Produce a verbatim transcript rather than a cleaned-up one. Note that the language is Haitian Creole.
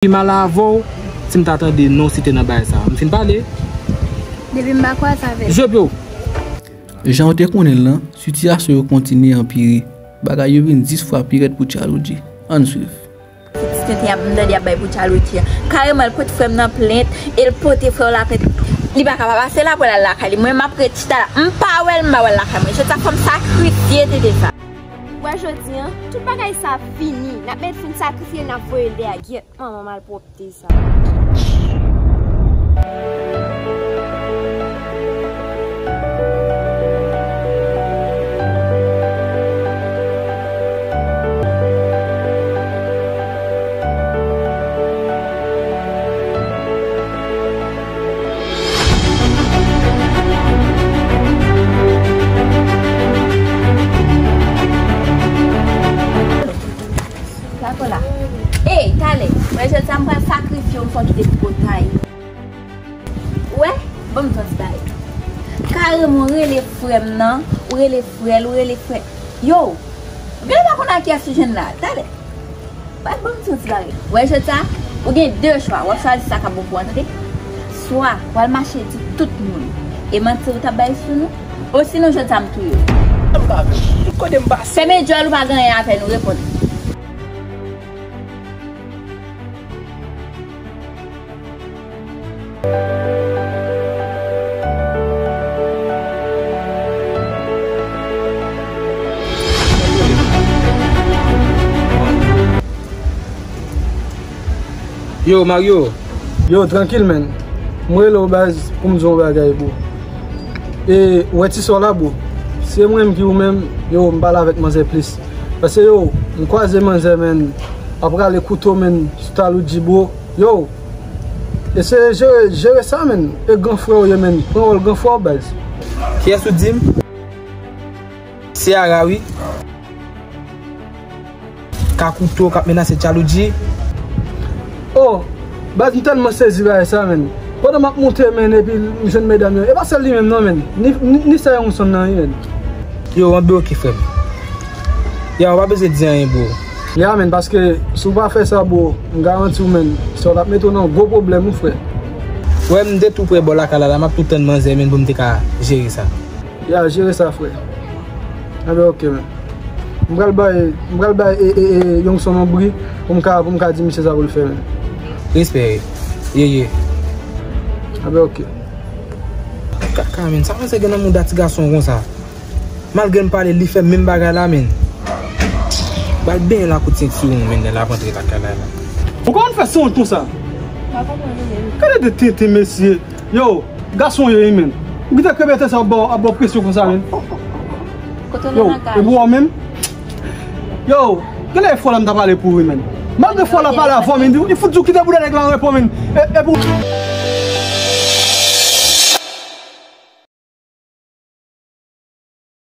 Pi mal avè w, si m ta tande non si te nan bagay sa. M fin pale. Depi m pa kwaze avè l. Je pye w. Jan w te konnen l lan, sitiyasyon yo kontinye anpire. Bagay yo vin dis fwa pi rèd pou Tchalouji. Ann swiv. Ti tenten y ap, m tande y ap bay pou Tchalouji a. Kareman, l pote frè m nan plent, e l pote frè w la plent. Li pa ka pa pase la pou l al lakay li. Mwen, m ap ret chita la. M pa wè l, m pa wè l lakay mwen. Jodi a, fò m sakrifye tenten sa. Ou wè jodi a, tout bagay sa fini. N ap met fin sakrifye l, n ap voye l dèyè. Gyèt manman malpwòpte sa. Kako la. Ey, talè. Mwen jodi a m pral sakrifye w, m fè w kite tripotay. Ou wè? Ban m di w yon ti bagay. Kareman w rele frè m nan, ou rele frè l, ou rele frè. Yo! Ou genlè pa konn a kiyès ou jwenn la. Talè. Bay, ban m di w yon ti bagay. Ou wè jodi a, ou gen de chwa. W ap chwazi sa k ap bon pou w an, tande? Swa w al mache di tout moun e manti ou t ap bay sou nou, osinon jodi a m touye w. Kote m pase? Fèmen djòl ou pa gen anyen avè nou, reponn. Yo, Mario. Yo, trankil, menn. M rele w, baz, pou m di w yon bagay, bro. E, ou wè ti sò la, bro. Si se mwen menm ki ou menm, yo, m pale avèk manzè plis. Paske, yo, m kwaze manzè, menn, ap rale kouto, menn, sou Tchalouji, bro. Yo, eseye jere, jere sa, menn. E gran frè w ye, menn. Pran wòl gran frè w, baz. Kiyès ou di m? Se Ara, wi. Ka kouto k ap menase Tchalouji. Oh, baz, m tèlman sezi bagay sa, menn. Pandan m ap moute, menn, epi m jwenn medam yo. E pa sèl li menm, non, menn. Ni, ni, ni sè Youngson nan, wi, menn. Yo, anben oke, frè m. Ya, ou pa bezwen di anyen, bro. Ya, menn, paske si w pa fè sa, bro, m garanti w, menn, sa w t ap mete w nan gwo pwoblèm, wi, frè. Wè, m te tou prè bò lakay la, la, m ap tou tann manzè, menn, pou m te ka jere sa. Ya, jere sa, frè. Anben, oke, menn. M pral bay, m pral bay, e, e, e, Youngson yon bri pou m ka, pou m ka di misye sa pou l fè, menn. Respè, ye, ye. Anben, oke. Kaka, menn, sa panse gen nan mouda ti gason konsa? Malgre m pale, li fè menm bagay la, menn. Bal benyen lakout senti w, menn, lè l ap antre lakay la, la. Ou konn fè sou wont konsa? Pa konprann ou menm. Gade de tenten, mesye. Yo, gason yo ye, menn. Ou kite krebe tè sa ap ba w, ap ba w presyon konsa, menn. Kote w nan kay? Yo, epi w menm? Yo, genlè e fò la m ta pale pou ou, menn. Malgre fò la pale avè w, menn, li fout di w kite bouda nèg la an repo, menn. E, epi w